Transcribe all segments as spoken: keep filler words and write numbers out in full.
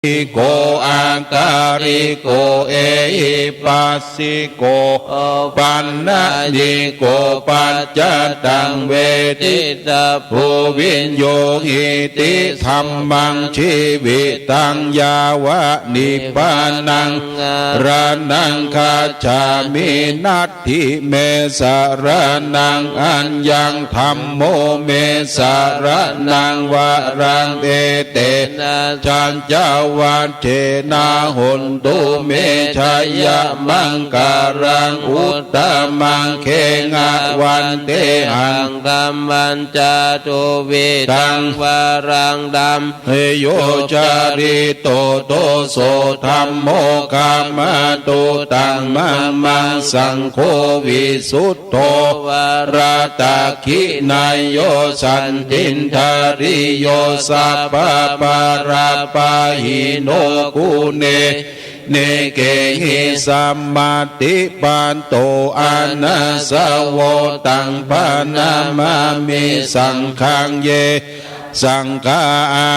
ko akāliko ehipassiko opanayiko paccattaṃ veditabbo viññūhīti. Dhammaṃ jīvitaṃ yāva nibbānaṃ saraṇaṃ gacchāmi. Natthi me saraṇaṃ aññaṃ, dhammo me saraṇaṃ varaṃ, etena saccavajjena hontu me jayamaṅgalaṃ. Uttamaṅgena vandehaṃ dhammañca duvidhaṃ varaṃ, dhamme yo jalito doso, dhammo khamatu taṃ mamaṃ, saṅgho visuddho varadakkhiṇeyyo, santindriyo sabbapāpahīno, guṇe- -nekehi samādhipatto anāsavo, taṃ paṇamāmi saṅghaṃ. Ye saṅghā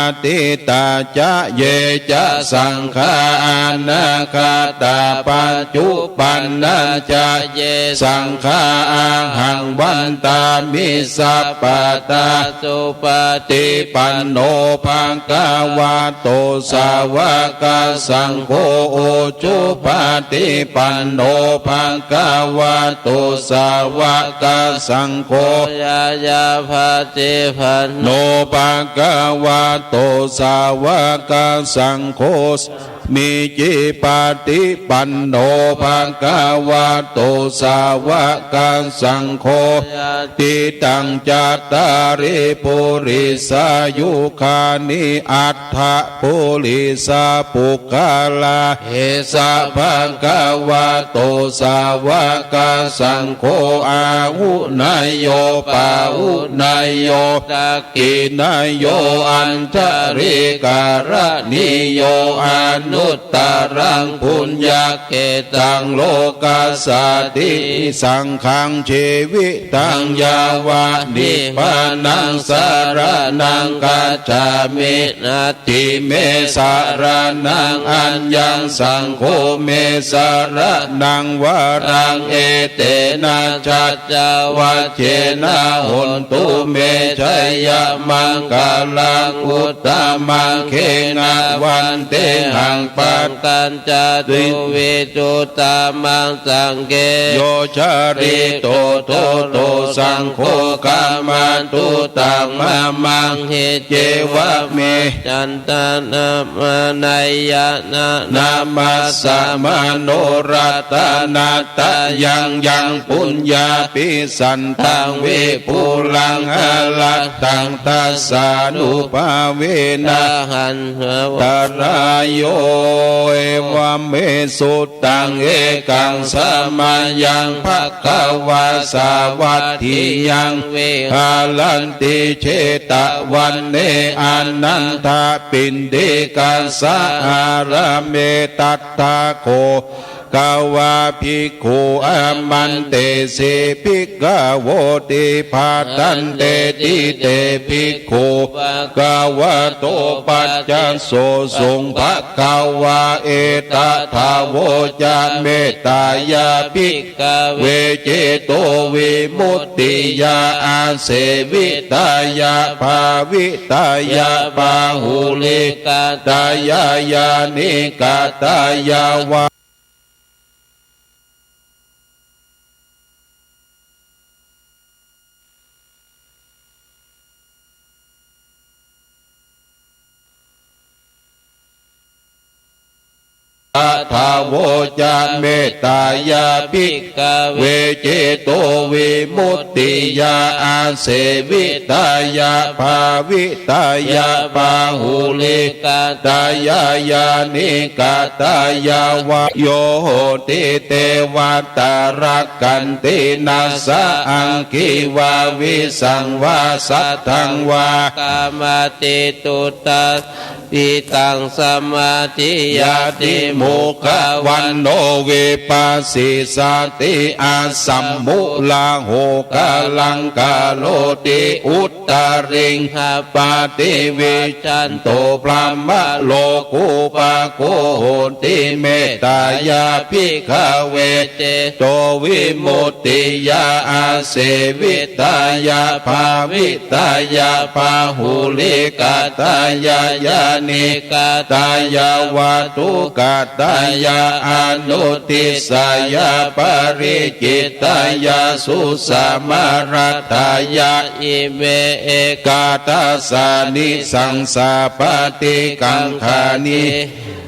atītā ca, ye ca saṅghā anāgatā, paccuppannā ca ye saṅghā, ahaṃ vandāmi sabbadā. Supaṭipanno bhagavato sāvakasaṅgho, ujupaṭipanno bhagavato sāvakasaṅgho, ñāyapaṭipanno bhagavato sāvakasaṅgho, sāmīcipaṭipanno bhagavato sāvakasaṅgho, yadidaṃ cattāri purisayugāni aṭṭha purisapuggalā, esa bhagavato sāvakasaṅgho, āhuneyyo pāhuneyyo dakkhiṇeyyo añjalikaraṇīyo, anuttaraṃ puññakkhettaṃ lokassāti. Saṅghaṃ jīvitaṃ yāva nibbānaṃ saraṇaṃ gacchāmi. Natthi me saraṇaṃ aññaṃ, saṅgho me saraṇaṃ varaṃ, etena saccavajjena hontu me jayamaṅgalaṃ. Uttamaṅgena vandehaṃ pañcañca duvidhuttamaṃ, saṅghe yo jalito doso, saṅgho khamatu taṃ mamaṃ. Iccevamevaṃ vandānāmanāyāna namassāma no ratanattayaṃ. Yaṃ puññābhisandaṃ vipulaṃ alatthaṃ, tassānubhāvena antarāyo. Evamme sut taṃ. Ekaṃ samayaṃ bhagavā sāvatthiyaṃ viharanti jetavane anandapindikassa ārāme. Tattha kho bhagavā bhikkhū āmantesi bhikkhavoti. Bhadanteti te bhikkhū bhagavato paccassosuṃ. Bhagavā etadavoca: Mettāya bhikkhave cetovimuttiyā āsevitāya bhāvitāya bahulīkatāya yānīkatāya vā Tadavoca: Mettāya bhikkhave cetovimuttiyā āsevitāya bhāvitāya bahulīkatāya yānīkatāya vā. Yo hoti te vata rakkhanti nāssa aggi vā visaṃ vā satthaṃ vā kamati tuta ditaṃ samādhiyati mo Mukhavaṇṇo vippasissati, asammūḷho kālaṃ karoti, uttariṃ appaṭivijjhanto brahmalokūpago hoti. Mettāya bhikkhave cetovimuttiyā āsevitāya bhāvitāya bahulīkatāya yānīkatāya vatthukatāya anuddissāya paricitāya susamāraddhāya ime ekādasānisaṃsā paṭikaṅkhāni.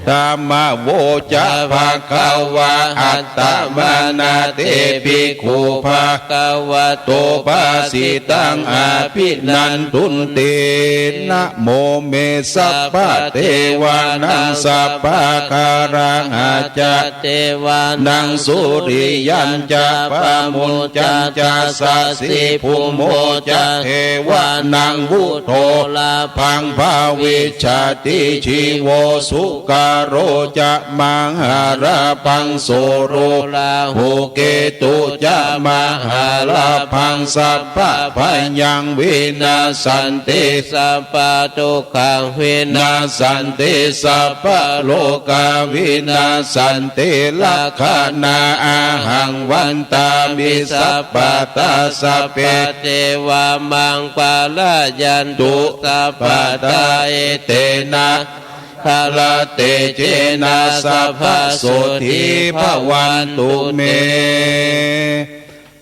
Idamavoca bhagavā. Attamanā te bhikkhū bhagavato bhāsitaṃ abhinandunti. Namo me sabbadevānaṃ sabbagaṇā ca devānaṃ suriyañca pamuñcañca sasibhummo ca devānaṃ vuḍḍhābhaṃ bhavissati. Jīvo sukarā ca mahālābhaṃ, suro rāhu ketu ca mahālābhaṃ, sabbabhayaṃ vinassanti, sabbadukkhaṃ vinassanti, sabbarogā vinassanti. Rakkhaṇā ahaṃ vandāmi sabbadā, sabbe devā maṃ pālayantu, sabbadā. Etena maṅgalatejena sabbasotthī bhavantu me.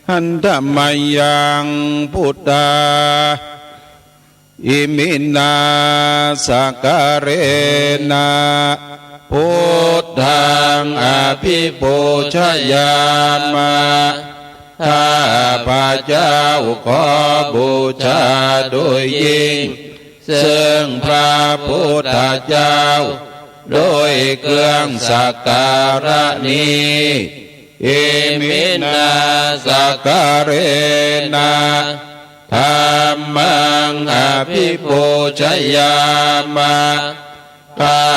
Handa mayaṃ buddhā iminā sakkārena buddhaṃ abhipūjayāma. ข้าพเจ้าขอบูชาโดยยิ่ง ซึ่งพระพุทธเจ้า ด้วยเครื่องสักการะนี้ Iminā sakkārena dhammaṃ abhipūjayāma. ข้า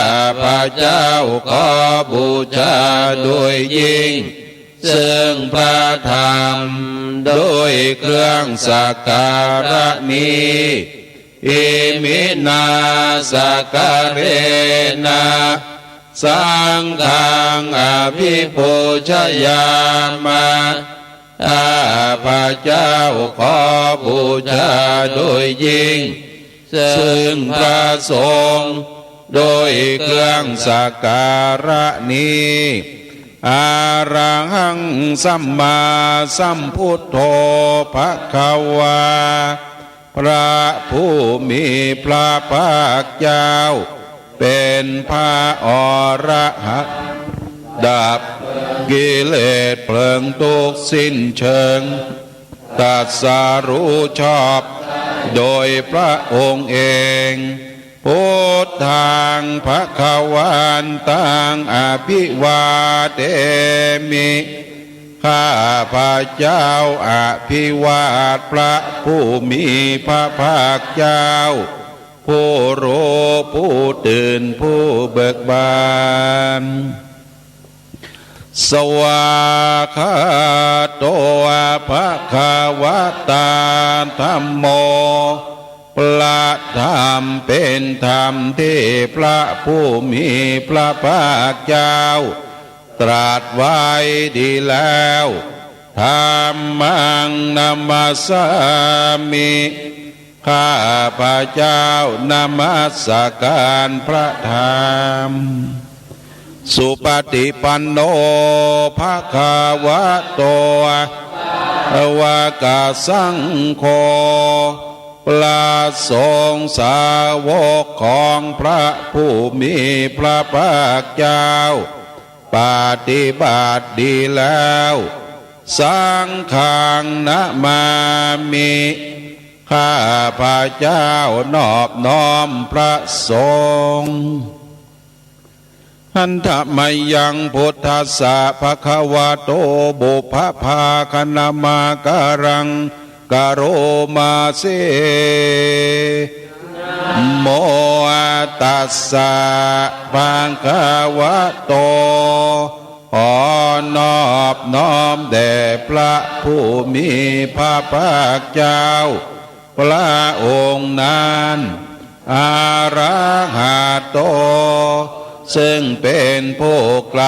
พเจ้าขอบูชาโดยยิ่ง ซึ่งพระธรรม ด้วยเครื่องสักการะนี้ Iminā sakkārena saṅghaṃ abhipūjayāma. ข้าพเจ้าขอบูชาโดยยิ่ง ซึ่งพระสงฆ์ ด้วยเครื่องสักการะนี้ Arahaṃ sammāsambuddho bhagavā. พระผู้มีพระภาคเจ้า เป็นพระอรหันต์ ดับกิเลสเพลิงทุกข์สิ้นเชิง ตรัสรู้ชอบ โดยพระองค์เอง Buddhaṃ bhagavantaṃ abhivādemi. ข้าพเจ้าอภิวาทพระผู้มีพระภาคเจ้า ผู้รู้ผู้ตื่นผู้เบิกบาน Svākkhāto bhagavatā dhammo. พระธรรมเป็นธรรมที่พระผู้มีพระภาคเจ้า ตรัสไว้ดีแล้ว Dhammaṃ namassāmi. ข้าพเจ้านมัสการพระธรรม Supaṭipanno bhagavato sāvakasaṅgho. พระสงฆ์สาวกของพระผู้มีพระภาคเจ้า ปฏิบัติดีแล้ว Saṅghaṃ namāmi. ข้าพเจ้านอบน้อมพระสงฆ์ Handa mayaṃ buddhassa bhagavato pubbabhāganamakāraṃ karoma se. Namo tassa bhagavato ขอนอบน้อมแด่พระผู้มีพระภาคเจ้า พระองค์นั้น arahato ซึ่งเป็นผู้ไกล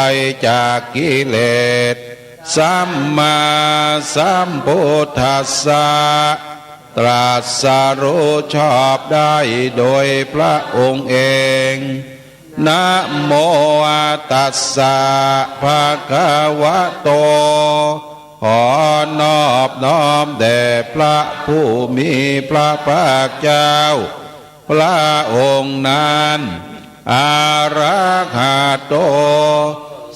จากกิเลส sammāsambuddhassa ตรัสรู้ชอบได้โดยพระองค์เอง namo tassa bhagavato ขอนอบน้อมแด่พระผู้มีพระภาคเจ้า พระองค์นั้น arahato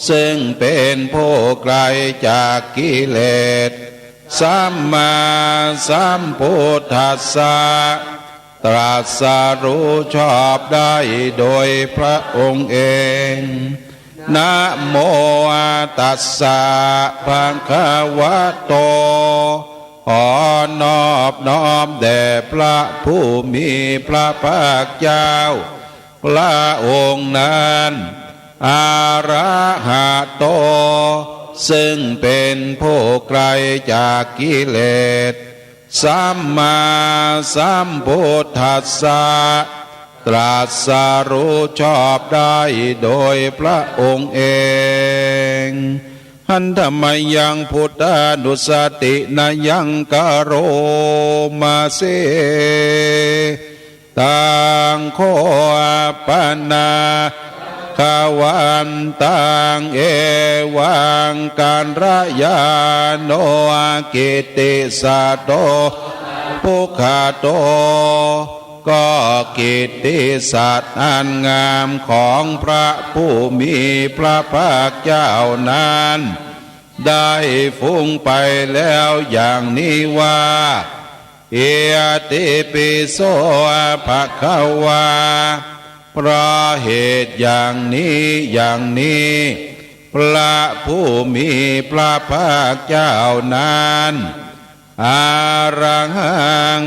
ซึ่งเป็นผู้ไกลจากกิเลส sammāsambuddhassa ตรัสรู้ชอบได้โดยพระองค์เอง namo tassa bhagavato ขอนอบน้อมแด่พระผู้มีพระภาคเจ้า พระองค์นั้น arahato ซึ่งเป็นผู้ไกลจากกิเลส sammāsambuddhassa ตรัสรู้ชอบได้โดยพระองค์เอง handa mayaṃ buddhānussatinayaṃ karoma se. Taṃ kho pana bhagavantaṃ evaṃ kalyāṇo kittisaddo bhuggato ก็กิตติศัพท์อันงามของพระผู้มีพระภาคเจ้านั้น ได้ฟุ้งไปแล้วอย่างนี้ว่า Itipi so bhagavā เพราะเหตุอย่างนี้อย่างนี้ พระผู้มีพระภาคเจ้านั้น arahaṃ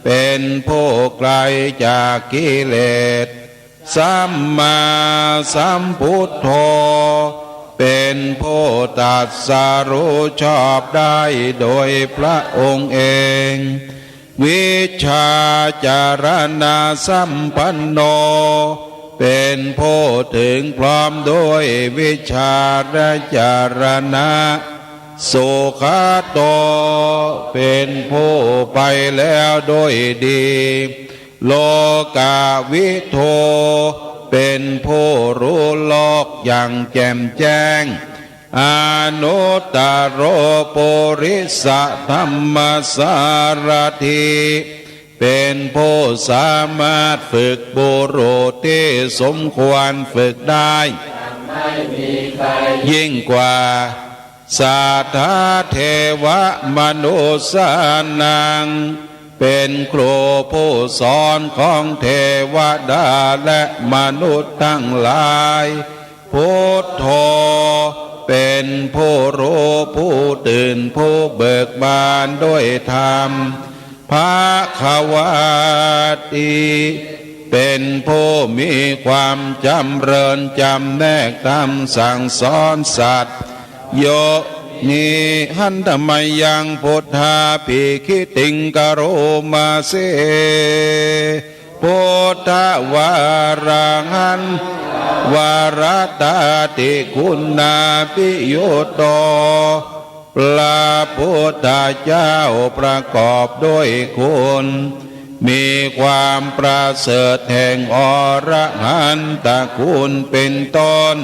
เป็นผู้ไกลจากกิเลส sammāsambuddho เป็นผู้ตรัสรู้ชอบได้โดยพระองค์เอง vijjācaraṇasampanno เป็นผู้ถึงพร้อมด้วยวิชาและจรณะ sugato เป็นผู้ไปแล้วด้วยดี lokavidū เป็นผู้รู้โลกอย่างแจ่มแจ้ง anuttaro purisadammasārathi เป็นผู้สามารถฝึกบุรุษที่สมควรฝึกได้ ยิ่งกว่า satthā devamanussānaṃ เป็นครูผู้สอนของเทวดาและมนุษย์ทั้งหลาย buddho เป็นผู้รู้ผู้ตื่นผู้เบิกบานด้วยธรรม bhagavāti เป็นผู้มีความจำเริญจำแนกธรรมสั่งสอนสัตว์ yo ni handa mayaṃ buddhābhigītiṃ karoma se. Buddhavārahantavaratādiguṇābhiyutto พระพุทธเจ้าประกอบด้วยคุณ มีความประเสริฐแห่งอรหันตคุณเป็นต้น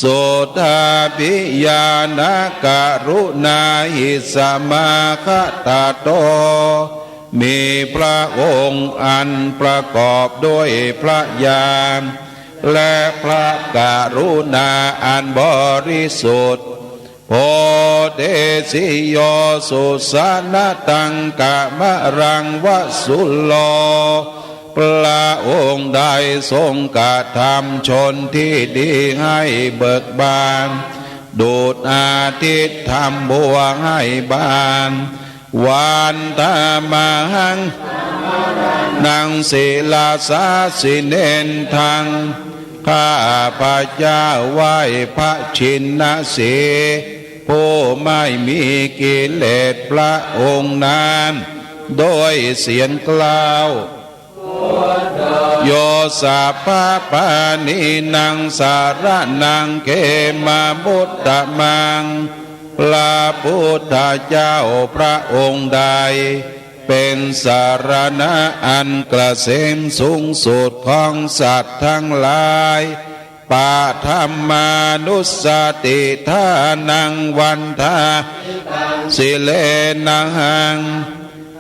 suddhābhiñāṇakaruṇāhi samāgatatto มีพระองค์อันประกอบด้วยพระญาณ และพระกรุณาอันบริสุทธิ์ bodhesi yo sujanataṃ kamalaṃ va sullo พระองค์ได้ทรงกระทำชนที่ดีให้เบิกบาน ดุจอาทิตย์ทำบัวให้บาน vandāmahaṃ naṃ sirasā jinendaṃ ข้าพเจ้าไหว้พระชินสีห์ ผู้ไม่มีกิเลสพระองค์นั้น ด้วยเสียงกล้าว Yo sabbapāṇīnaṃ saraṇaṃ khemamuttamaṃ พระพุทธเจ้าพระองค์ใด เป็นสรณะอันเกษมสูงสุดของสัตว์ทั้งหลาย Paṭhamānussatiṭṭhānaṃ vandāmi taṃ sirenahaṃ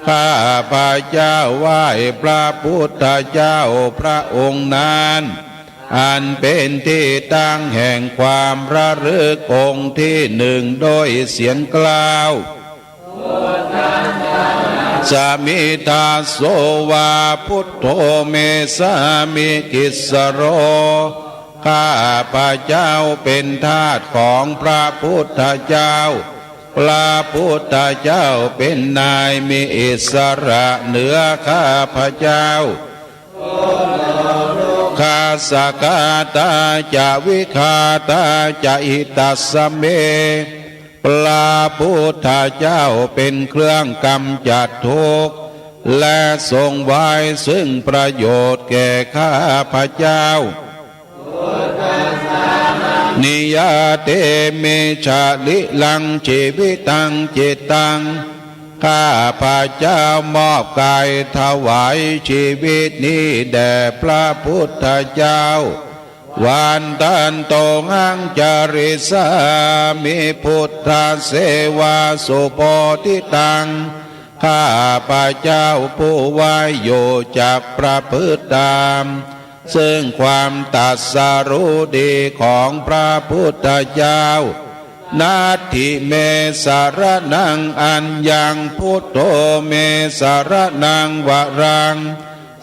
ข้าพเจ้าไหว้พระพุทธเจ้าพระองค์นั้น อันเป็นที่ตั้งแห่งความระลึกองค์ที่หนึ่งด้วยเสียงกล้าว Sami daso va buddho me sāmikissaro ข้าพเจ้าเป็นทาสของพระพุทธเจ้า พระพุทธเจ้าเป็นนายมีอิสระเหนือข้าพเจ้า Khassa ghātā ca vighātā ca hitassa me พระพุทธเจ้าเป็นเครื่องกำจัดทุกข์ และทรงไว้ซึ่งประโยชน์แก่ข้าพเจ้า Niyyāte me sharīraṃ jīvitaṃ cittaṃ ข้าพเจ้ามอบกายถวายชีวิตนี้แด่พระพุทธเจ้า Vandantohaṃ carissāmi buddhasevāsubodhitaṃ ข้าพเจ้าผู้ไหว้อยู่จักประพฤติตาม ซึ่งความตรัสรู้ดีของพระพุทธเจ้า Natthi me saraṇaṃ aññaṃ buddho me saraṇaṃ varaṃ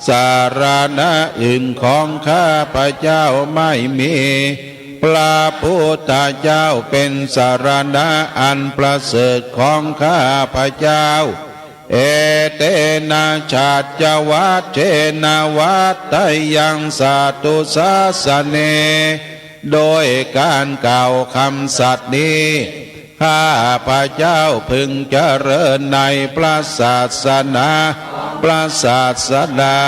สรณะอื่นของข้าพเจ้าไม่มี พระพุทธเจ้าเป็นสรณะอันประเสริฐของข้าพเจ้า Etena saccavajjena vaḍḍheyyaṃ satthu sāsane โดยการกล่าวคำสัตย์นี้ ข้าพระเจ้าพึงเจริญในพระศาสนา พระศาสดา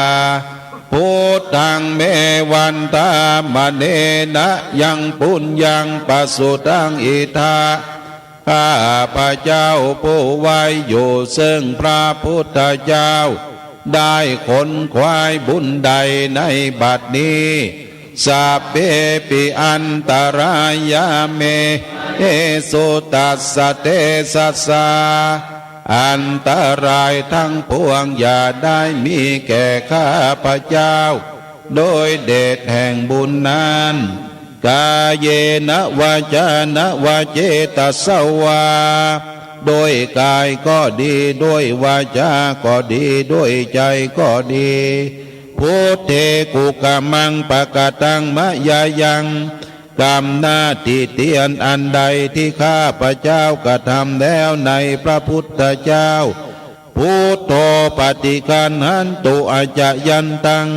Buddhaṃ me vandamānena yaṃ puññaṃ pasutaṃ idha ข้าพระเจ้าผู้ไหว้อยู่ซึ่งพระพุทธเจ้า ได้ขนขวายบุญใดในบัดนี้ Sabbepi antarāyā me desu tassa tejasā อันตรายทั้งปวงอย่าได้มีแก่ข้าพระเจ้า โดยเดชแห่งบุญนั้น Kāyena vācāya va cetasā vā ด้วยกายก็ดี ด้วยวาจาก็ดี ด้วยใจก็ดี Buddhe kukammaṃ pakataṃ mayā yaṃ กรรมหน้าติเตียนอันใดที่ข้าพระเจ้ากระทำแล้วในพระพุทธเจ้า Buddho paṭiggaṇhatu accayantaṃ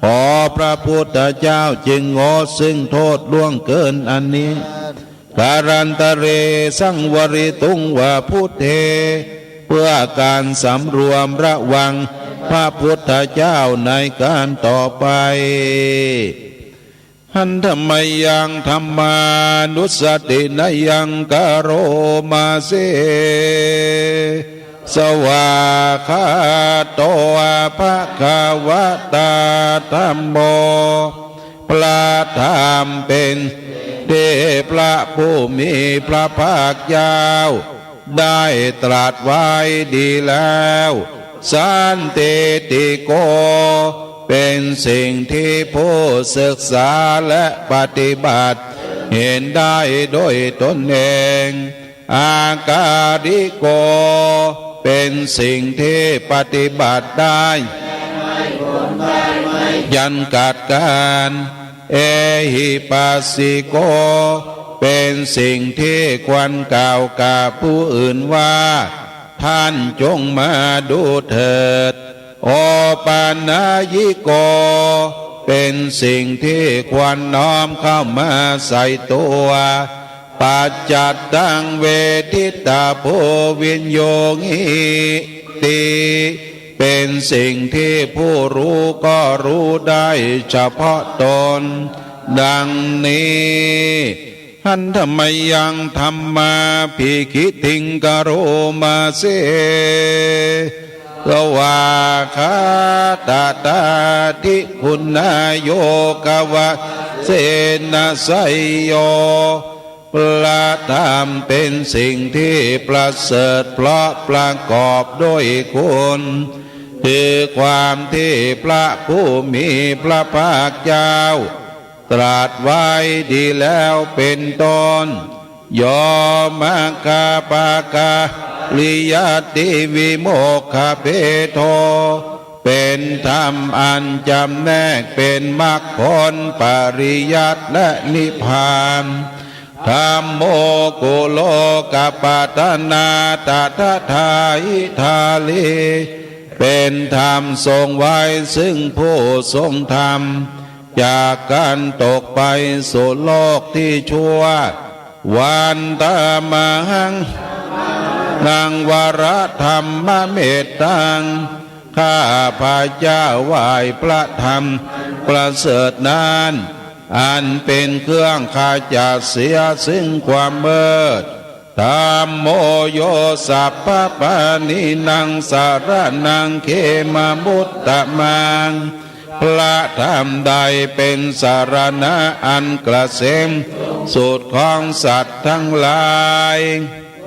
ขอพระพุทธเจ้าจึงงดซึ่งโทษล่วงเกินอันนี้ Kālantare saṃvarituṃ va buddhe เพื่อการสำรวมระวังพระพุทธเจ้าในการต่อไป Handa mayaṃ dhammānussatinayaṃ karoma se. Svākkhāto bhagavatā dhammo. พระธรรมเป็นที่พระผู้มีพระภาคเจ้า ได้ตรัสไว้ดีแล้ว Sandiṭṭhiko เป็นสิ่งที่ผู้ศึกษาและปฏิบัติ เห็นได้ด้วยตนเอง Akāliko เป็นสิ่งที่ปฏิบัติได้ จำกัดการ Ehipassiko เป็นสิ่งที่ควรกล่าวกับผู้อื่นว่า ท่านจงมาดูเถิด โอปะนัยยิโก เป็นสิ่งที่ควรน้อมเข้ามาใส่ตัว ปัจจัตตังเวทิตาภูวิญโยงิติ เป็นสิ่งที่ผู้รู้ก็รู้ได้เฉพาะตน ดังนี้ Handa mayaṃ dhammābhigītiṃ karoma se. Svākkhātatādiguṇayogavasena seyyo. พระธรรมเป็นสิ่งที่ประเสริฐเพราะประกอบด้วยคุณ คือความที่พระผู้มีพระภาคเจ้า ตรัสไว้ดีแล้วเป็นต้น Yo maggapākariyativimokkhabhedo เป็นธรรมอันจำแนกเป็นมรรคผลปริยัติและนิพพาน Dhammo kulokapatanā tathadāhidhārī เป็นธรรมทรงไว้ซึ่งผู้ทรงธรรม จากการตกไปสู่โลกที่ชั่ว Vandāmahaṃ naṃ varaṃ dhammametaṃ ข้าพระเจ้าไหว้พระธรรมประเสริฐนั้น อันเป็นเครื่องขจัดเสียซึ่งความมืด Dhammo yo sabbapāṇīnaṃ saraṇaṃ khemamuttamaṃ พระธรรมใดเป็นสรณะอันเกษมสุดของสัตว์ทั้งหลาย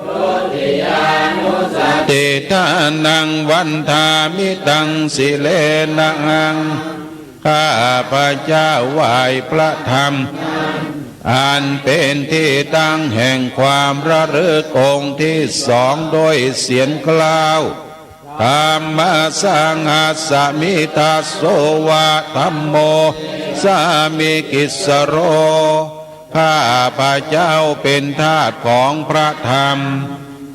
Dutiyānussatiṭṭhānaṃ vandāmi taṃ sirenahaṃ ข้าพระเจ้าไหว้พระธรรม อันเป็นที่ตั้งแห่งความระลึกองค์ที่สองด้วยเสียงกล้าว Dhammassanghāsami daso va dhammo sāmi kissaro ข้าพระเจ้าเป็นทาสของพระธรรม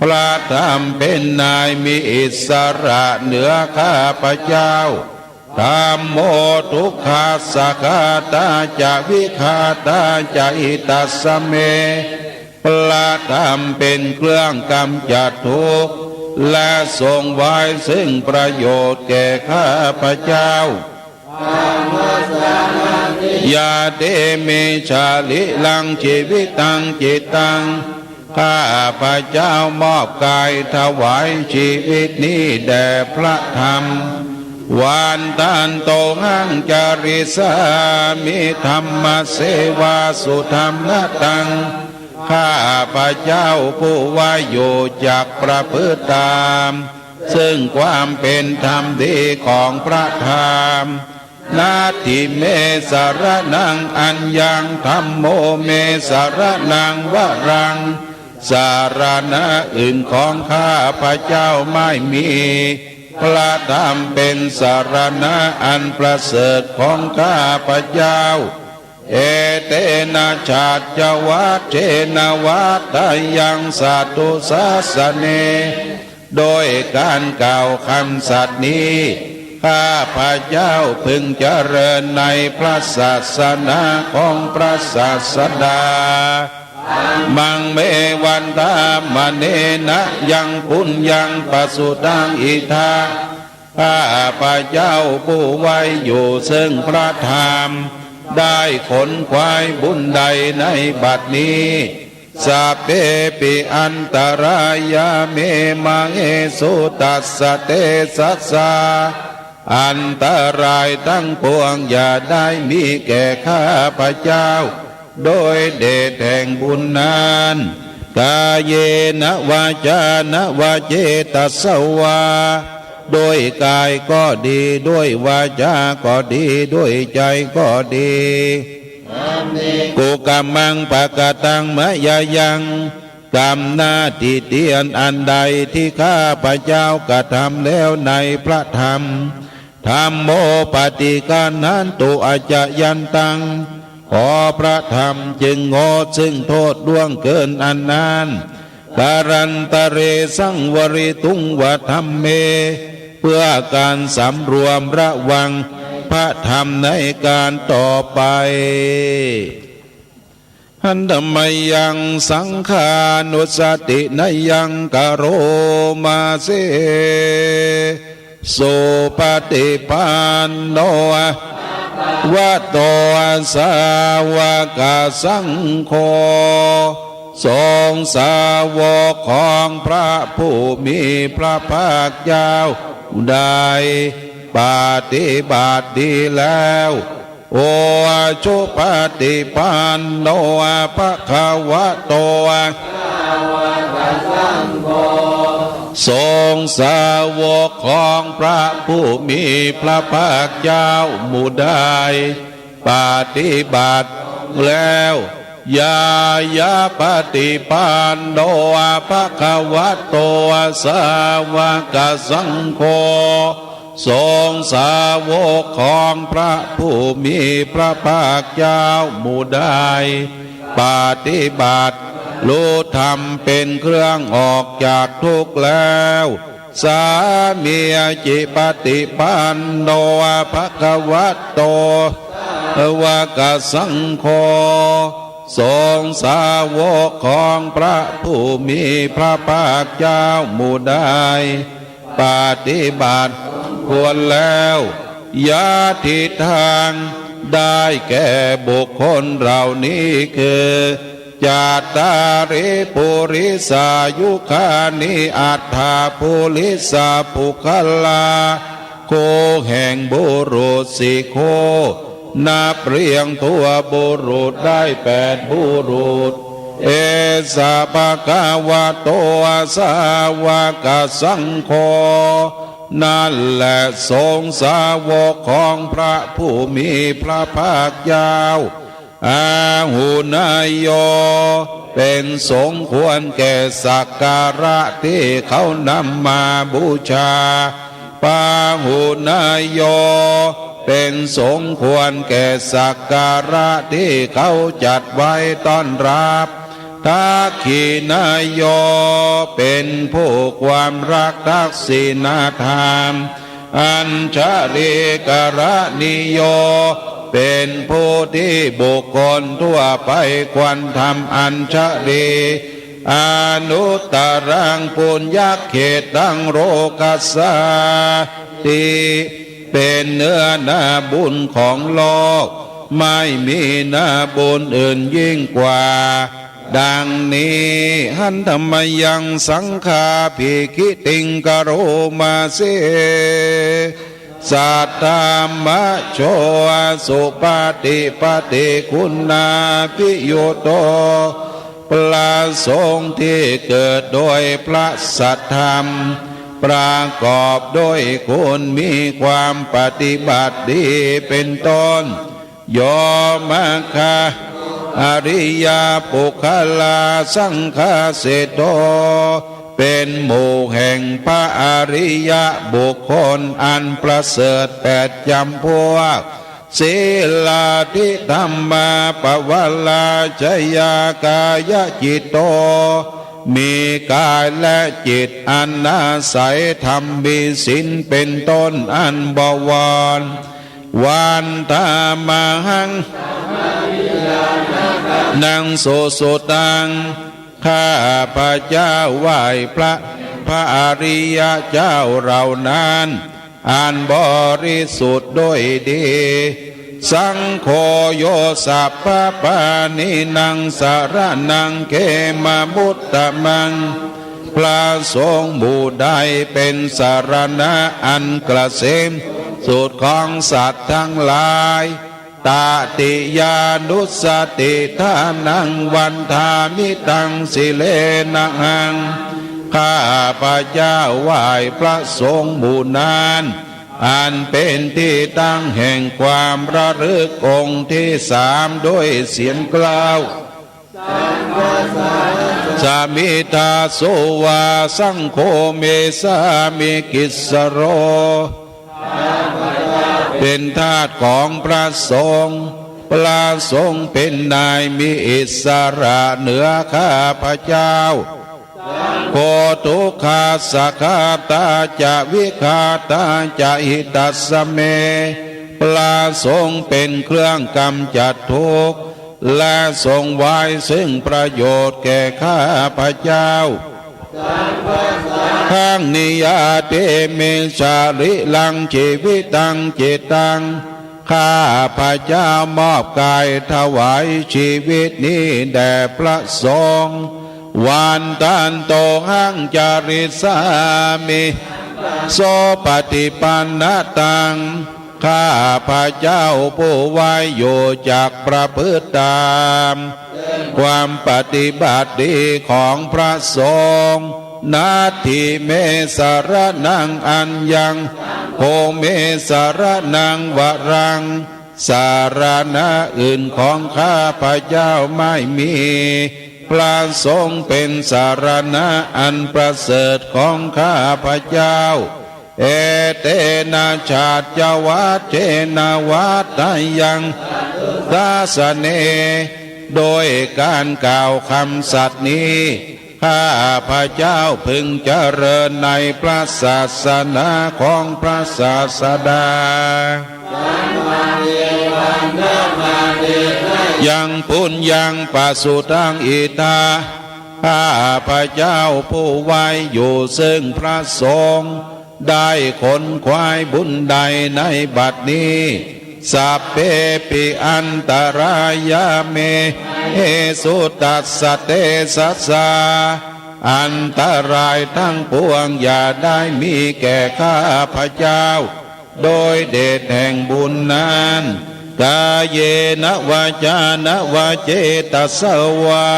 พระธรรมเป็นนายมีอิสระเหนือข้าพระเจ้า Dhammo dukkhassa ghātā ca vighātā ca hitassa me พระธรรมเป็นเครื่องกำจัดทุกข์ และทรงไว้ซึ่งประโยชน์แก่ข้าพระเจ้า Dhammassanāthi yate me sarīraṃ jīvitaṃ cittaṃ ข้าพระเจ้ามอบกายถวายชีวิตนี้แด่พระธรรม Vandantohaṃ carissāmi dhammassevāsudhammataṃ ข้าพระเจ้าผู้ว่าอยู่จักประพฤติตาม ซึ่งความเป็นธรรมดีของพระธรรม Natthi me saraṇaṃ aññaṃ dhammo me saraṇaṃ varaṃ สรณะอื่นของข้าพระเจ้าไม่มี พระธรรมเป็นสรณะอันประเสริฐของข้าพระเจ้า Etena saccavajjena vaḍḍheyyaṃ satthu sāsane ด้วยการกล่าวคำสัตย์นี้ ข้าพระเจ้าพึงเจริญในพระศาสนาของพระศาสดา Dhammaṃ me vandamānena yaṃ puññaṃ pasutaṃ idha ข้าพระเจ้าผู้ไว้อยู่ซึ่งพระธรรม ได้ขนขวายบุญใดในบัดนี้ Sabbepi antarāyā me māhesu tassa tejasā อันตรายทั้งปวงอย่าได้มีแก่ข้าพระเจ้า โดยเดชแห่งบุญนั้น Kāyena vācāya va cetasā vā ด้วยกายก็ดี ด้วยวาจาก็ดี ด้วยใจก็ดี Kukammaṃ pakataṃ mayā yaṃ กรรมหน้าติเตียนอันใดที่ข้าพระเจ้ากระทำแล้วในพระธรรม Dhammo paṭiggaṇhatu accayantaṃ ขอพระธรรมจึงงดซึ่งโทษล่วงเกินอันนั้น Kālantare saṃvarituṃ va dhamme เพื่อการสำรวมระวังพระธรรมในการต่อไป Handa mayaṃ saṅghānussatinayaṃ karoma se. Supaṭipanno bhagavato sāvakasaṅgho, สงฆ์สาวกของพระผู้มีพระภาคเจ้าได้ปฏิบัติดีแล้ว Ujupaṭipanno bhagavato sāvakasaṅgho, สงฆ์สาวกของพระผู้มีพระภาคเจ้าหมู่ใดปฏิบัติแล้ว Ñāyapaṭipanno bhagavato sāvakasaṅgho, สงฆ์สาวกของพระผู้มีพระภาคเจ้าหมู่ใดปฏิบัติรู้ธรรมเป็นเครื่องออกจากทุกข์แล้ว Sāmīcipaṭipanno bhagavato sāvakasaṅgho, สงฆ์สาวกของพระผู้มีพระภาคเจ้าหมู่ใดปฏิบัติควรแล้ว Yadidaṃ ได้แก่บุคคลเหล่านี้คือ Cattāri purisayugāni aṭṭha purisapuggalā, คู่แห่งบุรุษสี่คู่ นับเรียงตัวบุรุษได้แปดบุรุษ Esa bhagavato sāvakasaṅgho, นั่นแหละสงฆ์สาวกของพระผู้มีพระภาคเจ้า Āhuneyyo เป็นสงฆ์ควรแก่สักการะที่เขานำมาบูชา Pāhuneyyo เป็นสงฆ์ควรแก่สักการะที่เขาจัดไว้ต้อนรับ Dakkhiṇeyyo เป็นผู้ความรักทักษิณาทาน Añjalikaraṇīyo เป็นผู้ที่บุคคลทั่วไปควรทำอัญชลี Anuttaraṃ puññakkhettaṃ lokassa ti เป็นเนื้อนาบุญของโลก ไม่มีนาบุญอื่นยิ่งกว่า ดังนี้ Handa mayaṃ saṅghābhigītiṃ karoma se. Saddhammajo supaṭipattiguṇābhiyutto, พระสงฆ์ที่เกิดโดยพระสัทธรรม ประกอบด้วยคุณมีความปฏิบัติดีเป็นต้น Yo magga ariyapuggalā saṅghaseṭṭho, เป็นหมู่แห่งพระอริยบุคคลอันประเสริฐแปดจำพวก Sīlādidhammapavarājayā kāyacitto มีกายและจิตอันอาศัยธรรมมีศีลเป็นต้นอันบวร Vandāmahaṃ samaṃ nibbānagāminaṃ susuddhaṃ ข้าพระเจ้าไหว้พระ พระอริยเจ้าเหล่านั้น อันบริสุทธิ์ด้วยดี Saṅgho yo sabbapāṇīnaṃ saraṇaṃ khemamuttamaṃ พระสงฆ์หมู่ใดเป็นสรณะอันเกษมสุดของสัตว์ทั้งหลาย Tatiyānussatiṭṭhānaṃ vandāmi taṃ sirenahaṃ ข้าพระเจ้าไหว้พระสงฆ์หมู่นั้น อันเป็นที่ตั้งแห่งความระลึกองค์ที่สามด้วยเสียงกล้าว Sammita so vā saṅgho me sāmikissaro เป็นทาสของพระสงฆ์ พระสงฆ์เป็นนายมีอิสระเหนือข้าพเจ้า kho dukkhassa ghātā ca vighātā ca hitassa me. พระสงฆ์เป็นเครื่องกำจัดทุกข์ และทรงไว้ซึ่งประโยชน์แก่ข้าพเจ้า Saṅghaṃ niyyādemi sarīraṃ jīvitaṃ cittaṃ. ข้าพเจ้ามอบกายถวายชีวิตนี้แด่พระสงฆ์ Vandantohaṃ carissāmi sopaṭipannataṃ. ข้าพเจ้าผู้ไหว้อยู่จักประพฤติตามความปฏิบัติดีของพระสงฆ์ Natthi me saraṇaṃ aññaṃ, saṅgho me saraṇaṃ varaṃ. สรณะอื่นของข้าพเจ้าไม่มี พระสงฆ์เป็นสรณะอันประเสริฐของข้าพเจ้า Etena saccavajjena vaḍḍheyyaṃ sassāsane. โดยการกล่าวคำสัตย์นี้ ข้าพเจ้าพึงเจริญในพระศาสนาของพระศาสดา Saṅghaṃ ye vandamāne nayaṃ puññaṃ pasutaṃ idha. ข้าพเจ้าผู้ไหว้อยู่ซึ่งพระสงฆ์ ได้ขนขวายบุญใดในบัดนี้ Sabbepi antarāyā me māhesu tassa tejasā. อันตรายทั้งปวงอย่าได้มีแก่ข้าพเจ้า โดยเดชแห่งบุญนั้น Kāyena vācāya va cetasā vā.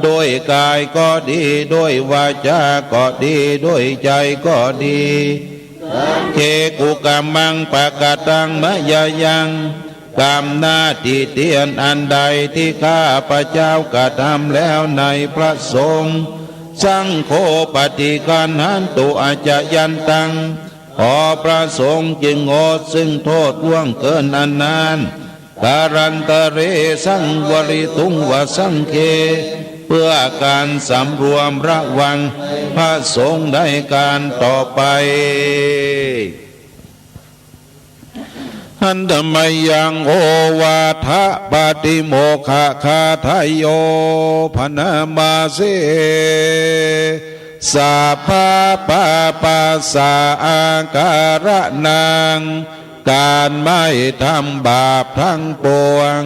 ด้วยกายก็ดี ด้วยวาจาก็ดี ด้วยใจก็ดี Saṅghe kukammaṃ pakataṃ mayā yaṃ. กรรมหน้าติเตียนอันใดที่ข้าพเจ้ากระทำแล้วในพระสงฆ์ Saṅgho paṭiggaṇhatu accayantaṃ. ขอพระสงฆ์จึงงดซึ่งโทษล่วงเกินอันนั้น Kālantare saṃvarituṃ va saṅghe. เพื่อการสำรวมระวังพระสงฆ์ในการต่อไป Handa mayaṃ ovādhapātimogkhagāthayo bhaṇāma se. Sabbapāpassa akaraṇaṃ. การไม่ทำบาปทั้งปวง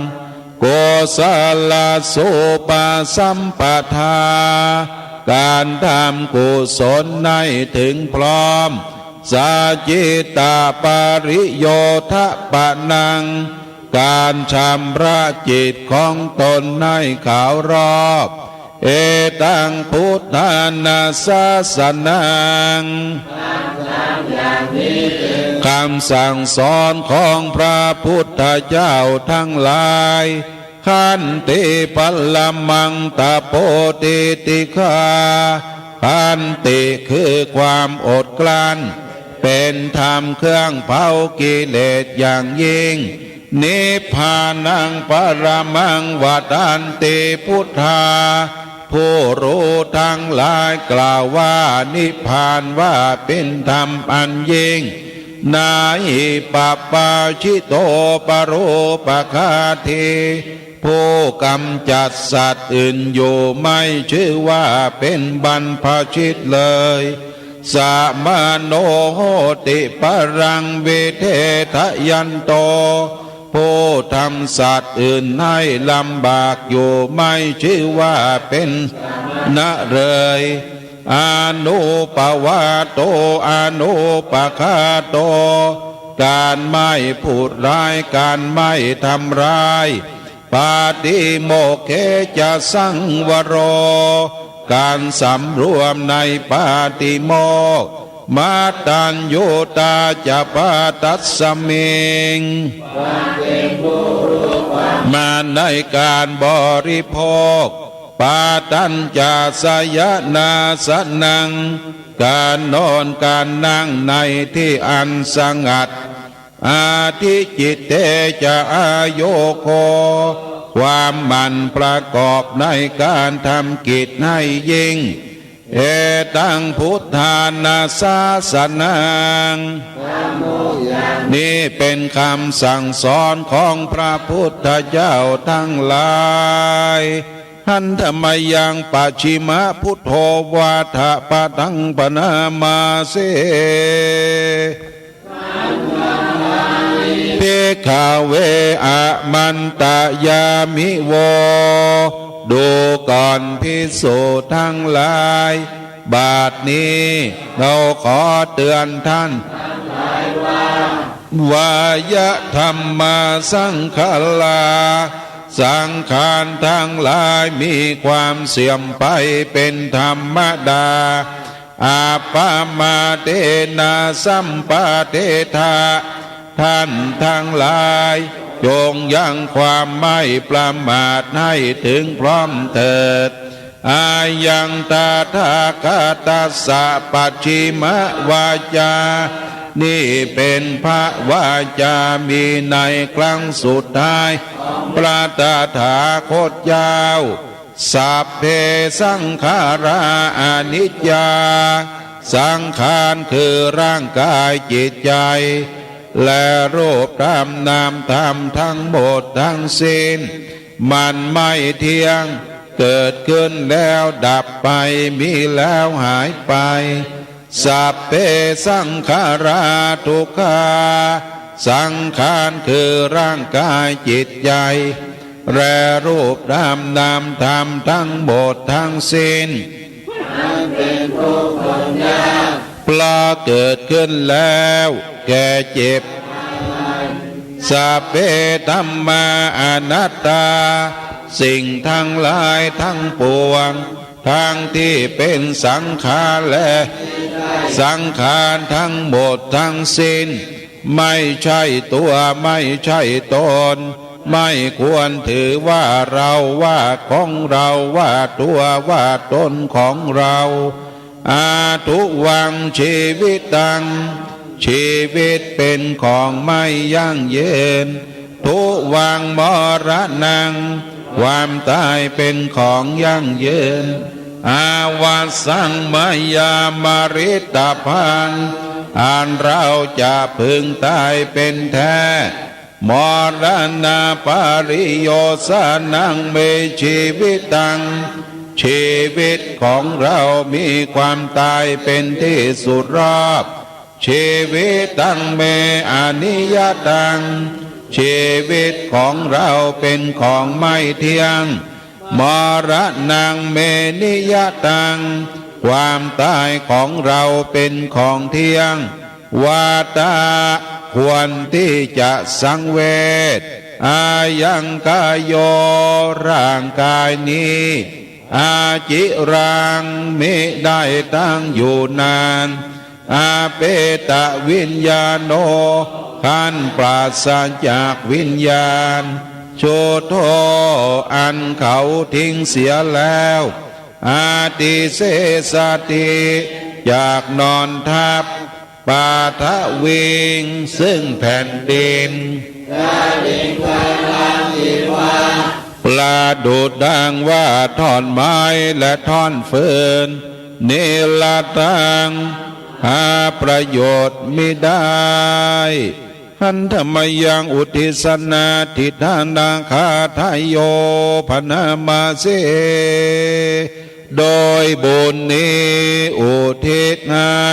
Kusalassa upasampadā. การทำกุศลให้ถึงพร้อม Sacittapariyodhapanaṃ. การชำระจิตของตนให้ขาวรอบ Etaṃ buddhāna sāsanaṃ. คำสั่งสอนของพระพุทธเจ้าทั้งหลาย Khanti paramaṃ tapo titikkhā. Khanti คือความอดกลั้น เป็นธรรมเครื่องเผากิเลสอย่างยิ่ง Nibbānaṃ paramaṃ vadanti buddhā. ผู้รู้ทั้งหลายกล่าวว่านิพพานว่าเป็นธรรมอันยิ่ง Na hi pabbājito paro paghāti. ผู้กำจัดสัตว์อื่นอยู่ไม่ชื่อว่าเป็นบรรพชิตเลย Samāno hoti paraṃ videyayanto. ผู้ทำสัตว์อื่นให้ลำบากอยู่ไม่ชื่อว่าเป็นสมณะเลย Anuppavāto anupaghāto. การไม่พูดร้าย การไม่ทำร้าย Patimokkhece saṃvaro. การสำรวมในปาติโมกข์ Mattaññutā ca paṭhasmiṃ. มาในการบริโภค Pādañca sayanāsanaṃ. การนอนการนั่งในที่อันสงัด Adhicitte ca āyogo. ความหมั่นประกอบในการทำกิจให้ยิ่ง Etaṃ buddhāna sāsanaṃ. นี้เป็นคำสั่งสอนของพระพุทธเจ้าทั้งหลาย Handa mayaṃ pacchimabuddho vata padaṃ bhaṇāma se. Bhikkhave āmantayāmi vo. ดูก่อนภิกษุทั้งหลาย บัดนี้เราขอเตือนท่าน Vāya dhammā saṅkhārā. สังขารทั้งหลายมีความเสื่อมไปเป็นธรรมดา Appamādena sampādetha. ท่านทั้งหลาย จงยังความไม่ประมาทให้ถึงพร้อมเถิด Ayaṃ tathāgatassa pacchimavācā. นี้เป็นพระวาจามีในครั้งสุดท้าย พระตถาคตเจ้า Sabbe saṅkhārā aniccā. สังขารคือร่างกายจิตใจ และรูปธรรมนามธรรมทั้งหมดทั้งสิ้น มันไม่เที่ยง เกิดขึ้นแล้วดับไป มีแล้วหายไป Sabbe saṅkhārā dukkhā. สังขารคือร่างกายจิตใจ และรูปธรรมนามธรรมทั้งหมดทั้งสิ้น อันเป็นทุกข์ทนยาก เพราะเกิดขึ้นแล้ว แก่เจ็บ Sabbe dhammā anattā. สิ่งทั้งหลายทั้งปวง ทั้งที่เป็นสังขารและสังขารทั้งหมดทั้งสิ้น ไม่ใช่ตัว ไม่ใช่ตน ไม่ควรถือว่าเรา ว่าของเรา ว่าตัว ว่าตนของเรา Adhuvaṃ jīvitaṃ. ชีวิตเป็นของไม่ยั่งยืน Dhuvaṃ maraṇaṃ. ความตายเป็นของยั่งยืน Avassaṃ mayā maritabbaṃ. อันเราจะพึงตายเป็นแท้ Maraṇapariyosānaṃ me jīvitaṃ. ชีวิตของเรามีความตายเป็นที่สุดรอบ Jīvitaṃ me aniyataṃ. ชีวิตของเราเป็นของไม่เที่ยง Maraṇaṃ me niyataṃ. ความตายของเราเป็นของเที่ยง Vata. ควรที่จะสังเวช Ayaṃ kāyo. ร่างกายนี้ Aciraṃ. มิได้ตั้งอยู่นาน Apetaviññāṇo. ท่านปราศจากวิญญาณ Chuḍḍho. อันเขาทิ้งเสียแล้ว Adisessati. จากนอนทับ Paṭhaviṃ. ซึ่งแผ่นดิน Kaliṅgaraṃ iva. ประดุจดังว่าท่อนไม้และท่อนฟืน Niratthaṃ. หาประโยชน์มิได้ Handa mayaṃ uddissanādidhānagāthāyo bhaṇāma se. โดยบุญนี้อุทิศให้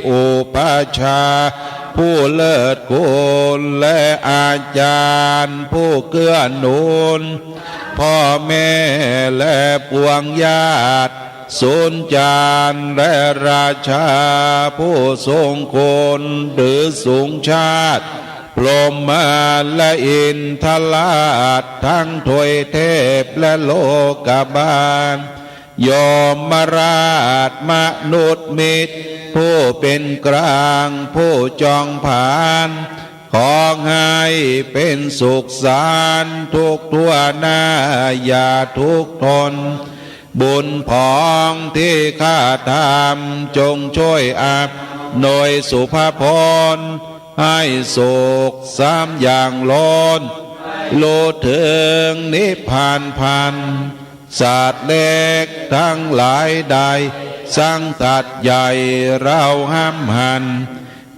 อุปัชฌาย์ผู้เลิศคุณ และอาจารย์ผู้เกื้อหนุน พ่อแม่และปวงญาติ สุนจารและราชาผู้ทรงคุณ หรือสูงชาติ พรหมมาและอินทราช ทั้งทวยเทพและโลกบาล ยมราช มนุษย์มิตร ผู้เป็นกลาง ผู้จองผลาญ ขอให้เป็นสุขสันต์ทุกทั่วหน้า อย่าทุกข์ทน บุญผองที่ข้าทำ จงช่วยอำนวยสุภพล ให้สุขสามอย่างล้น รู้ถึงนิพพานพัน สัตว์เล็กทั้งหลายใด สังสัตว์ใหญ่เราห้ามหัน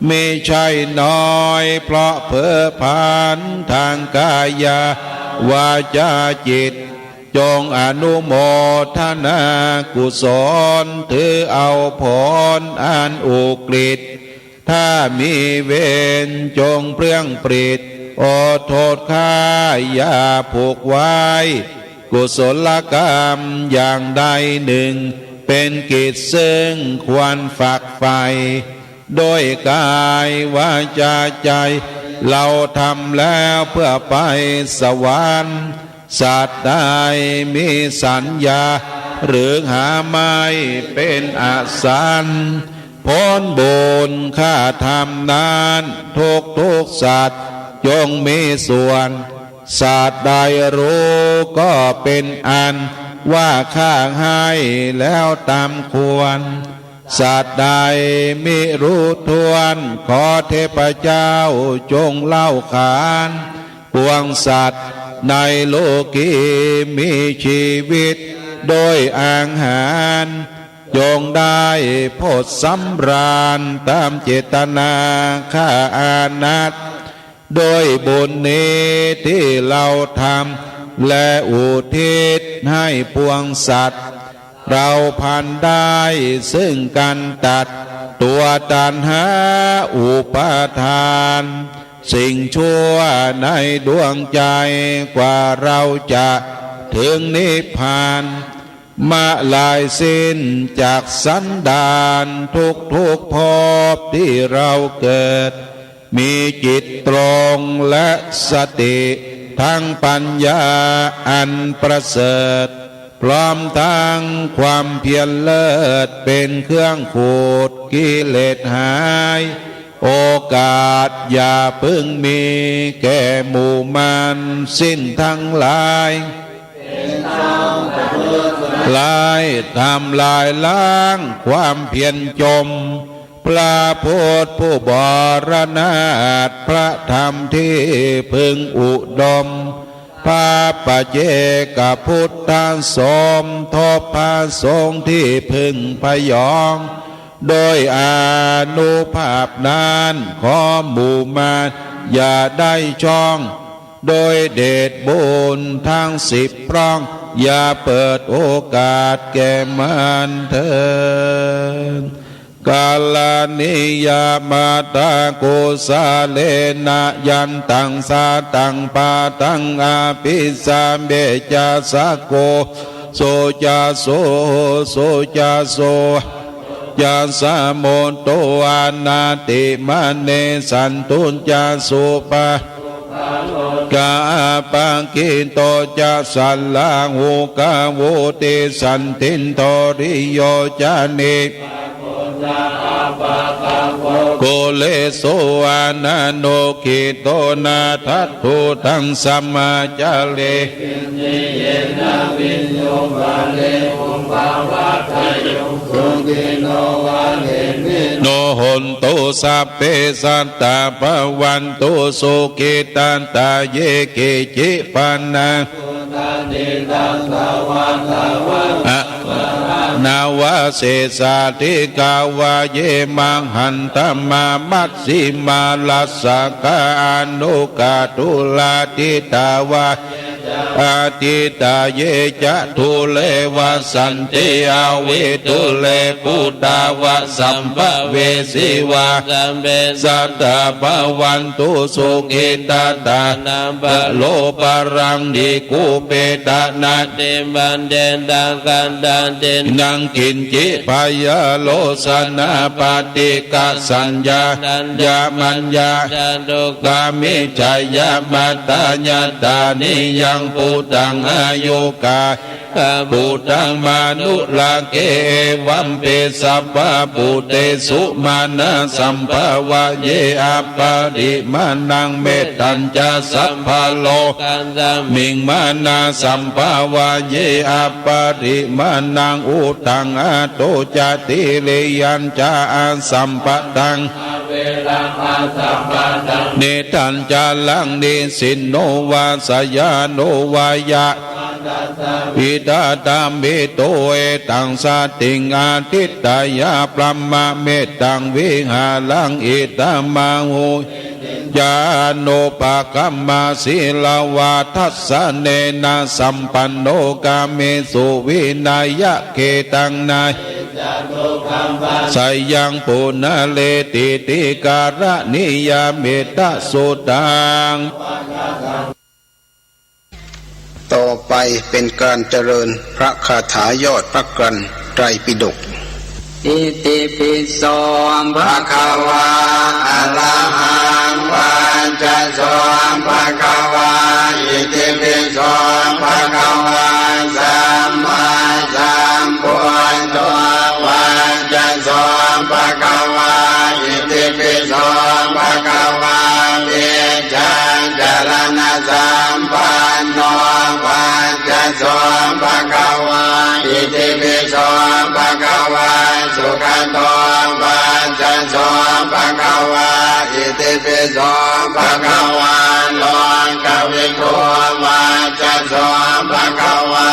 มิใช่น้อยเพราะเพ้อพานทางกายา วาจาจิต จงอนุโมทนากุศล ถือเอาผลอันอุกฤษ ถ้ามีเวรจงเปลื้องปริด โอโทษข้าอย่าผูกไว้ กุศลกรรมอย่างใดหนึ่ง เป็นกิจซึ่งควรฝักใฝ่ ด้วยกายวาจาใจ เราทำแล้วเพื่อไปสวรรค์ สัตว์ใดมีสัญญา หรือหาไม่เป็นอสัน ผลบุญข้าทำนั้น ทุกทุกๆสัตว์จงมีส่วน สัตว์ใดรู้ก็เป็นอัน ว่าข้าให้แล้วตามควร สัตว์ใดมิรู้ถ้วน ขอเทพเจ้าจงเล่าขาน ปวงสัตว์ในโลกีมีชีวิตโดยอาหาร จงได้โภชน์สำราญตามเจตนาข้าอานัต ด้วยบุญนี้ที่เราทำ และอุทิศให้ปวงสัตว์ เราพันได้ซึ่งการตัด ตัวตัณหาอุปาทาน สิ่งชั่วในดวงใจ กว่าเราจะถึงนิพพาน มะลายสิ้นจากสันดาน ทุกทุกๆภพที่เราเกิด มีจิตตรงและสติ ทั้งปัญญาอันประเสริฐ พร้อมทั้งความเพียรเลิศ เป็นเครื่องขูดกิเลสหาย โอกาสอย่าเพิ่งมีแก่หมู่มารสิ้นทั้งหลาย ร้ายทำลายล้างความเพียรจม พระพุทธผู้บรนาถ พระธรรมที่พึงอุดม พระปัจเจกพุทธสมทบ พระสงฆ์ที่พึงพยอง โดยอานุภาพนั้น ขอหมู่มารอย่าได้ช่อง โดยเดชบุญทั้งสิบพร่อง อย่าเปิดโอกาสแก่มารเถิด Karaṇīyamattha kusalena yantaṃ sataṃ padaṃ abhisamecca, sakko ujuco ca suhuṭṭhito ca suvaco cassa mudu anatimānī, santussako ca supaddavadukkharo ca appikitto ca sallahukavutti, santindriyo ca nipako ca appagabbho kulesu ananugiddho. Na tatthu taṃ samācare kiñci yena viññū pare upavadeyyuṃ, sukhino vā khemino hontu, sabbe sattā bhavantu sukhitattā. Ye keci pāṇā bhūtatthi tasā vā thāvarā vā anavasesā, dīghā vā ye mahantā vā majjhimā rassakā aṇukathūlā, diṭṭhā vā ye ca adiṭṭhā, ye ca dūre vasanti avidūre, bhūtā vā sambhavesī vā, sabbe sattā bhavantu sukhitattā. Na paro paraṃ nikubbetha, natthi bhaṇḍetha katthaci naṃ kiñci, byārosanā paṭighasaññā nāññamaññā ca dukkhā, miccheyya matthāya taṇhiyaṃ bhūtaṃ ayugghāya bhūtaṃ manurakkhe. Evampi sabbabhūtesu mānasaṃ bhāvaye aparimāṇaṃ, mettañca sabbalokasmiṃ mānasaṃ bhāvaye aparimāṇaṃ, uddhaṃ adho ca tiriyañca asambādhaṃ averaṃ asapattaṃ. Tiṭṭhañcaraṃ nisinno vā sayāno vā yātrā Idha dhammetu etaṃ satiṃ adhiṭṭheyya, brahmametaṃ vihāraṃ idhamāhu. Ñāṇapagamma sīlavā dassanena sampanno, kāmesu vineyya gedhaṃ, na hi jātu gabbhaseyyaṃ punaretīti. Karaṇīyam ettha suddaṃ. ต่อไปเป็นการเจริญพระคาถายอดพระกรรไตรปิฎก Itipi so bhagavā arahaṃ vaccaso bhagavā. Itipi so bhagavā sammāsambuddho vaccaso bhagavā. Itipi so bhagavā vijjācaraṇasampanno vaccaso bhagavā. Itipi so bhagavā sugato vaccaso bhagavā. Itipi so bhagavā lokavidū vaccaso bhagavā.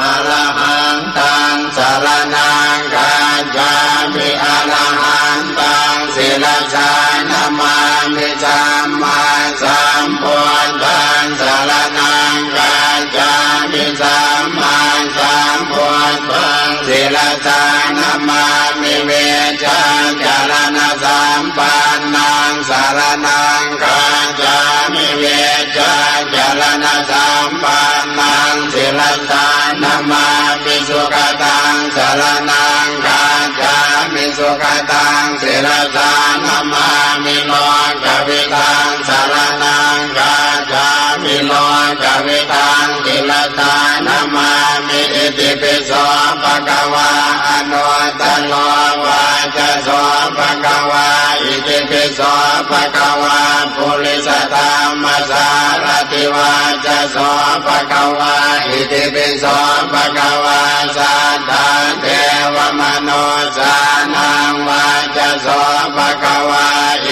Arahantaṃ saraṇaṃ gacchāmi. Arahantaṃ sirasā namāmi. Sammāsambuddhaṃ saraṇaṃ gacchāmi. Sammāsambuddhaṃ sirasā namāmi. Vijjācaraṇasampannaṃ saraṇaṃ gacchāmi. Vijjācaraṇasampannaṃ sirasā namāmi. Sugataṃ saraṇaṃ gacchāmi. Sugataṃ sirasā namāmi. Lokaviduṃ saraṇaṃ gacchāmi. Lokaviduṃ sirasā namāmi. Itipi so bhagavā anuttaro vaccaso bhagavā. Itipi so bhagavā purisadammasārathi vaccaso bhagavā. Itipi so bhagavā satthā devamanussānaṃ vaccaso bhagavā.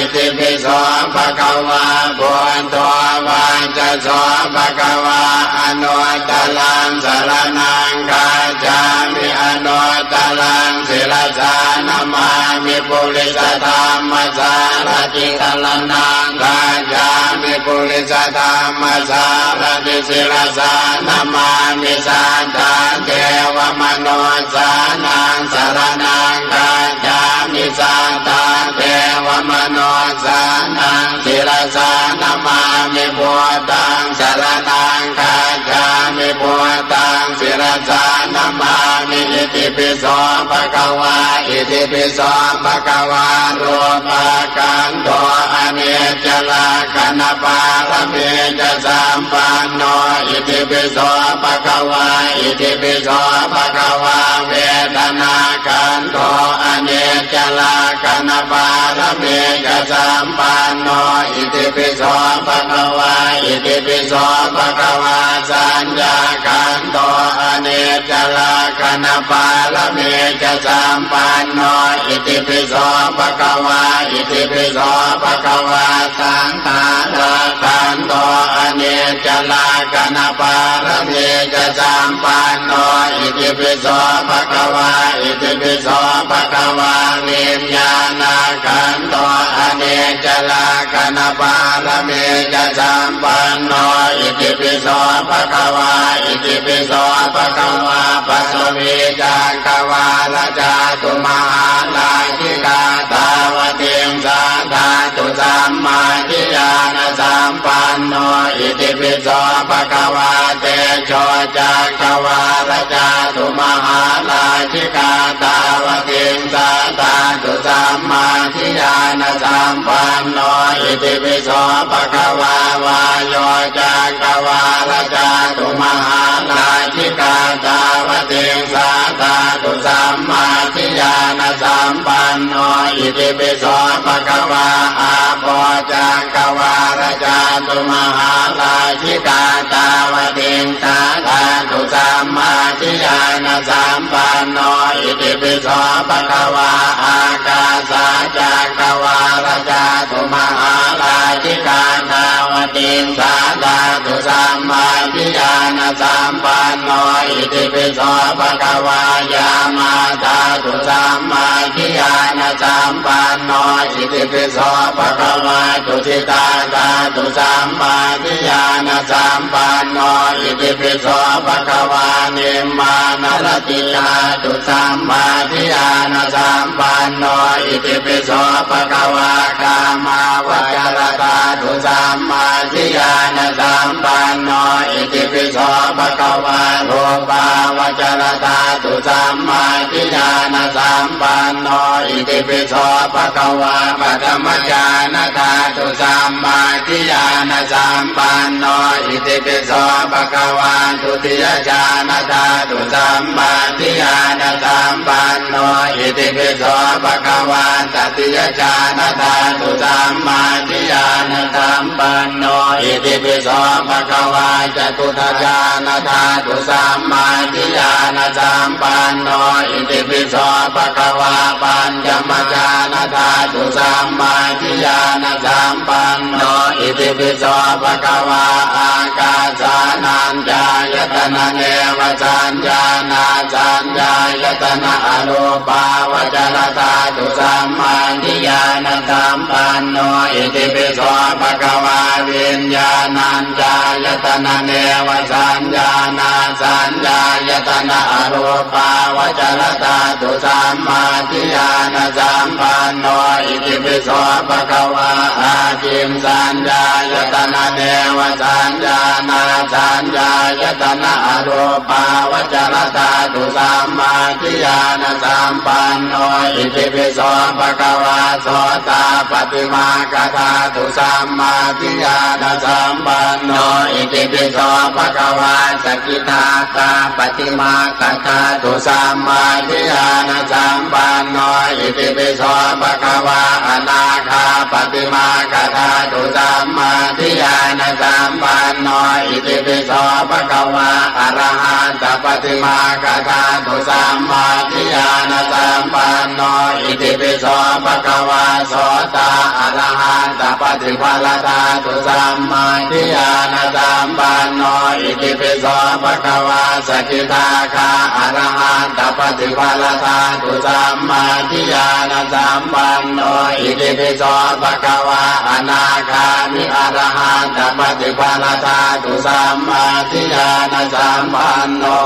Itipi so bhagavā buddho vaccaso bhagavā. Anuttaraṃ saraṇaṃ gacchāmi. Anuttaraṃ sirasā namāmi. Purisadammasārathi saraṇaṃ gacchāmi. Purisadammasārathi sirasā namāmi. Satthā devamanussānaṃ saraṇaṃ gacchāmi. Satthā devamanussānaṃ sirasā namāmi. Buddhaṃ saraṇaṃ gacchāmi. Buddhaṃ sirasā namāmi. Itipi so bhagavā. Itipi so bhagavā rūpakkhandho aniccalakkhaṇapāramī ca sampanno. Itipi so bhagavā. Itipi so bhagavā vedanākkhandho aniccalakkhaṇapāramī ca sampanno. Itipi so bhagavā. Itipi so bhagavā saññākkhandho aniccalakkhaṇapāramī ca sampanno. Itipi so bhagavā. Itipi so bhagavā saṅkhārakkhandho aniccalakkhaṇapāramī ca sampanno. Itipi so bhagavā. Itipi so bhagavā viññāṇakkhandho aniccalakkhaṇapāramī ca sampanno. Itipi so bhagavā. Itipi so bhagavā paṭhavīcakkavāḷa cātumahārājikā tāvatiṃsā dhātu sammādiyānasampanno. Itipi so bhagavā tejocakkavāḷa cātumahārājikā tāvatiṃsā dhātu sammādiyānasampanno. Itipi so bhagavā vāyocakkavāḷa cātumahārājikā tāvatiṃsā dhātu sammādiyānasampanno. Itipi so bhagavā āpocakkavāḷa cātumahārājikā tāvatiṃsā dhātu sammādiyānasampanno. Itipi so bhagavā ākāsacakkavāḷa cātu Mahārājikā Tāvatiṃsā dhātu sammādiyānasampanno itipi so bhagavā. Yāmā dhātu sammādiyānasampanno itipi so bhagavā. Tusitā dhātu sammādiyānasampanno itipi so bhagavā. Nimmānaratī dhātu sammādiyānasampanno itipi so bhagavā. Kāmāvacara dhātu sammādiyānasampanno itipi so bhagavā. Rūpāvacara dhātu sammādiyānasampanno itipi so bhagavā. Paṭhamajhāna dhātu sammādiyānasampanno itipi so bhagavā. Dutiyajhāna dhātu sammādiyānasampanno itipi so bhagavā. Tatiyajhāna dhātu sammādiyānasampanno itipi so bhagavā. Catutthajhāna dhātu sammādiyānasampanno itipi so bhagavā. Pañcamajhāna dhātu sammādiyānasampanno itipi so bhagavā. Ākāsānañcāyatana nevasaññānāsaññāyatana arūpāvacara dhātu sammādiyānasampanno itipi so bhagavā. Viññāṇañcāyatana nevasaññānāsaññāyatana arūpāvacara dhātu sammādiyānasampanno itipi so bhagavā. Ākiñcaññāyatana nevasaññānāsaññāyatana arūpāvacara dhātu sammādiyānasampanno itipi so bhagavā. Sotāpaṭimagga dhātu sammādiyānasampanno itipi so bhagavā. Sakidāgāpaṭimagga dhātu sammādiyānasampanno itipi so bhagavā. Anāgāpaṭimagga dhātu sammādiyānasampanno itipi so bhagavā. Arahattapaṭimagga dhātu sammādiyānasampanno itipi so bhagavā. Sotā arahattapaṭiphala dhātu sammādiyānasampanno itipi so bhagavā. Sakidāgā arahattapaṭiphala dhātu sammādiyānasampanno itipi so bhagavā. Anāgāmi arahattapaṭiphala dhātu sammādiyānasampanno.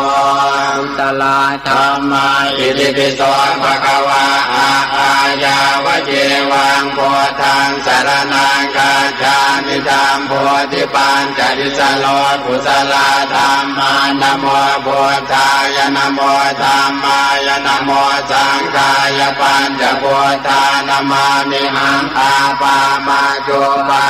Kusalā dhammā itipi so bhagavā. Ā ā yāvajīvaṃ buddhaṃ saraṇaṃ gacchāmi. Jambūdīpañca issaro kusalā dhammā. Namo buddhāya, namo dhammāya, namo saṅghāya, pañca buddhā namāmihaṃ. Ā pā ma cu pa